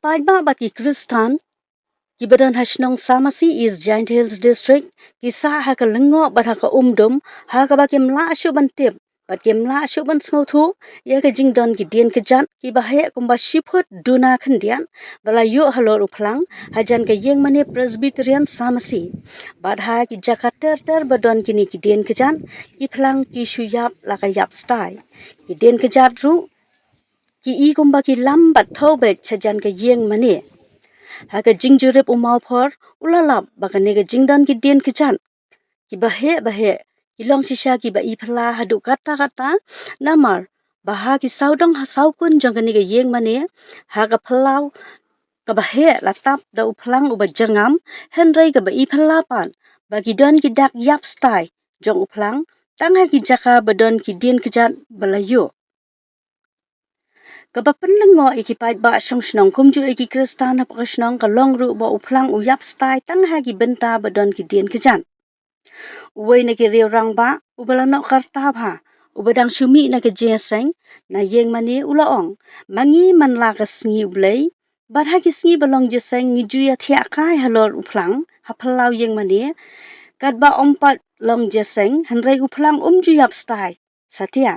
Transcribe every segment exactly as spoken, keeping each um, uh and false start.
paidbah bad ki Khristan kiba don ha shnong Samasi, East Jaintia Hills District, ki sah ha ka lyngngoh bad ha ka umdum, ha kaba kim lah shuh ban tip bad kim lah shuh ban sngewthuh ïa ka jingdon ki dien kjat kiba heh kumba shi phut duna khyndiat ba la ïoh halor u phlang hajan ka ïingmane Presbyterian Samasi. Bad ha ki jaka ter ter ba don kine ki dien kjat, ki phlang ki shu ïap la ka ïap stai. Ki dien kjat ruh ki i kumba ki lam bad thew beit shajan ka ïingmane. Ha ka jingjurip u mawphor u la lap ba kane ka jingdon ki dien kjat kiba heh ba heh ki long shisha kiba i phylla haduh katta katta, namar ba ha ki sawdong ha sawkun jong kane ka ïingmane, ha ka phyllaw kaba heh la tap da u phlang uba jyrngam, hynrei kaba i phylla pat ba ki don ki dak ïap stai jong u phlang tang ha ki jaka ba don ki dien kjat ba la ïoh. Kaba pynlyngngoh ïa ki paidbah shong shnong kumjuh ïa ki Khristan hapoh ka shnong ka long ruh ba u phlang u ïap stai tang ha ki bynta ba don ki dien kjat. Uwei na ki riew rangbah uba la noh ka rta bha, uba dang shu mih na ka jingïaseng na ïingmane u la ong, ma ngi man la ka sngi U Blei bad ha ki sngi ba long jingïaseng ngi ju ïathiah kai halor u phlang ha phyllaw ïingmane, katba ym pat long jingïaseng hynrei u phlang um ju ïap stai satia.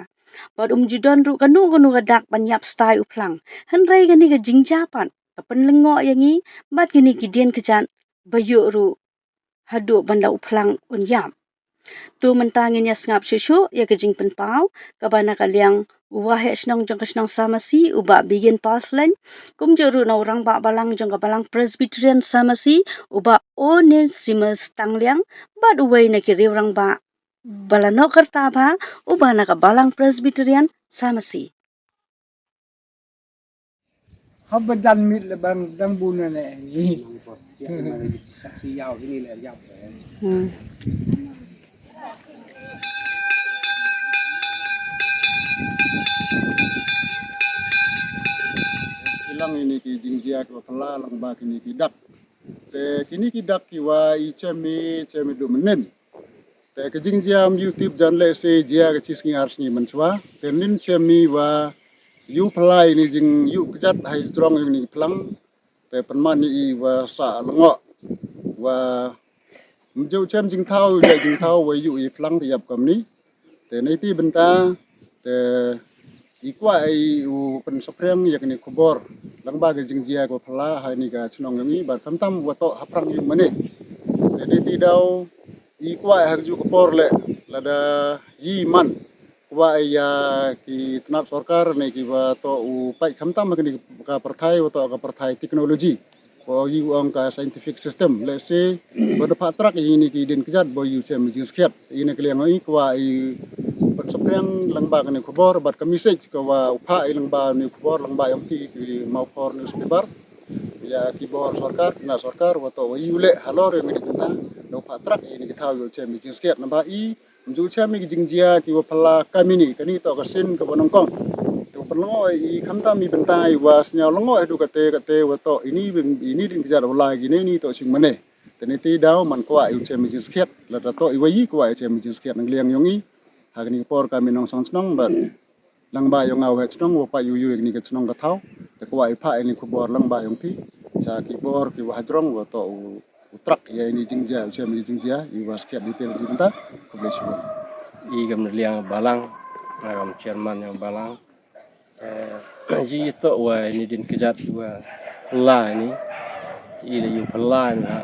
Bad um ju don ruh kano kano ka dak ban ïap stai u phlang. Hynrei kane ka jingjia pat ka pynlyngngoh ïa ngi bad kine ki dien kjat ba ïoh ruh haduh ban da u phlang un ïap. To mynta ngin ïa sngap shuh shuh ïa ka jingpynpaw kaba na ka liang u waheh shnong jong ka shnong Samasi u Bah Begin Paslein, kumjuh ruh na u rangbah balang jong ka balang Presbyterian Samasi u Bah Onesimus Tangliang, bad uwei na ki riew rangbah ba la noh ka rta bha uba na ka balang Presbyterian Samasi. Haba jan mit le bang dang bu ne ne ni. Saksi yaw ini le yap. Hmm. Ki long ini ki jingjia kiba phylla lyngba kine ki dak. Te kine ki dak kiwa i chem i chem i duh mynnin. Te ka jingjia ym ju tip jan lehse jia ka shi sngi ar sngi mynshuwa. Te mynnin chem i wa ïoh phylla ini jingïoh kjat ha i jrong ïa ini ki phlang. Te pynman i wa sah lyngngoh wa ym ju chem jingthaw, ïa jingthaw wa ïoh i phlang te ïap kumne. Te na iti bynta te i kwah i u pynsaphriang ïa kane khubor lyngba ka jingjia ka phylla ha ini ka chnong ïong i bad khamtam wa toh ha phrang ïung mane. Te na iti daw i kwah ha ka juh ka por leh lada i man kwah ïa ki tnat sorkar ne kiwa toh u paid khamtam ha kane ka pyrthai wa toh ka pyrthai technology. Ko ïa u ong ka scientific system. Lehse ba da phah track ïa ini ki dien kjat ba ïa u chem jingskhiat. Ïa na ka liang i kwah i pynsaphriang lyngba kane khubor bad ka message ka wa u phah i lyngba ne khubor lyngba ïong phi ki mawphor newspaper. Ïa ki bor sorkar, ki na sorkar wa toh wa ïa u leh halor ïa ini ki bynta da u phah track ïa ini ki thaw ïa u chem jingskhiat naba i Ym ju chem i ki jingjia kiwa phylla kamini, kani toh ka sien kaba nyngkong. Te u pynlyngngoh i khamtam i bynta i wa sñiaw lyngngoh haduh kate kate wa toh ini, ini dien kjat wa lai kine ini toh sing mane. Te niti daw man kwah i u chem i jingskhiat, lada toh i wa i kwah i chem i jingskhiat na ka liang yong i. Ha kani ka por ka mi nongshong shnong bad lyngba yong nga u head shnong wa pait yu yu ïa kani ka shnong ka thaw. Te kwah i phah ïa kani khubor lyngba yong phi. Cha ki bor kiwa hajrong wa toh u, u track ïa ini jingjia, u chem i jingjia, i wa skhiat detail ki bynta. Khublei shibun. I kam na liang balang, nga kam chairman yong balang. Te ji toh wa ini dien kjat wa la ini. I la yu pala na.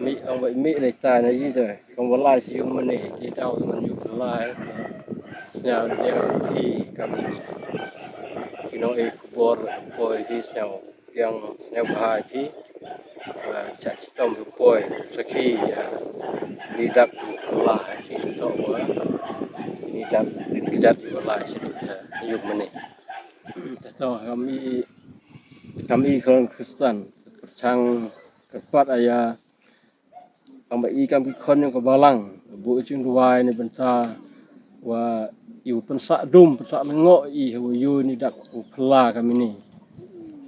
Mi ong wa mi ne ta na ji te. Kam wa la ji yu mane, ji daw man yu pala. Sñiaw liang ki kam. Ki nong e khubor poi ki sñiaw. Yang sñiaw bha ki, wa cha chitom poi sakhi ïa ni dak pla ki to wa ni dak ni kjat wa la shi yu mane. Te to kami, kami khon Kristan, pyrshang kyrpad ïa Kam ba i kam ki khon yong ka balang, buh i jingduwai ne bynta wa i u pynsah dum, pynsah lyngngoh i ha wa yu ni dak u phylla kamini.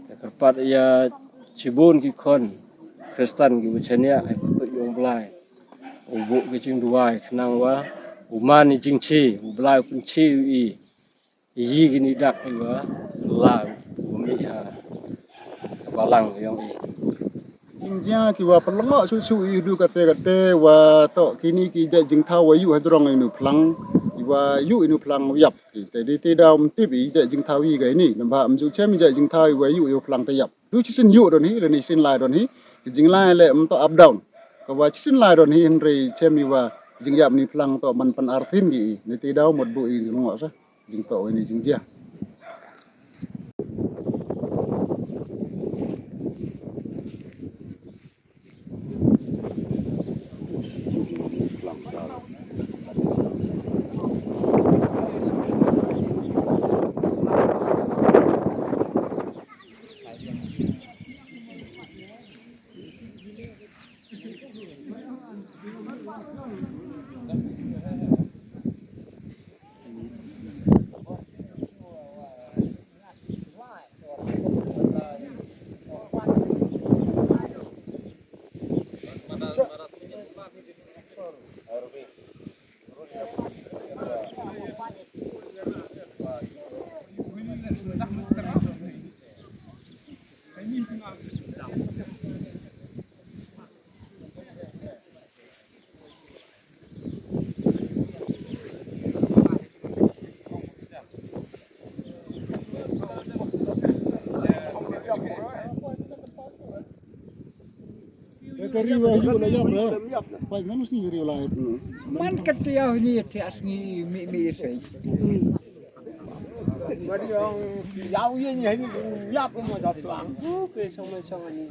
Te kyrpad ïa shibun ki khon Kristan ki wa chaniah ha i pyrtuit yong Blai. U buh ki jingduwai khnang wa u man i jingchi, u Blai u pynchi u i. Yi kini dak iwa la u miha. Balang yong i. Jingjia ki wa pynlyngngoh shuh shuh i du kate kate wa toh kini ki jait jingthaw wa yu hajrong inu phlang, i wa yu inu phlang yap. Te di te daw mtip i jait jingthaw i ga ini, namba mju chem i jait jingthaw i wa yu yu phlang te yap. Du chisin yu don hi, lani sin lai don hi, ki jinglai le mto up down. Ka wa chisin lai don hi, hynrei chem i wa jingyap ni phlang toh man pan arthin ki i, ni te daw mot bu i jinglyngngoh sa. Jingtoh wei ni jingjia. Ka riwa yu la yap la. Pai man si riwa la yap. Man ka tiaw ni tias ni mi mi sei. Bari ong tiaw ye ni ni yap mo sa tuang. Ke song song ni.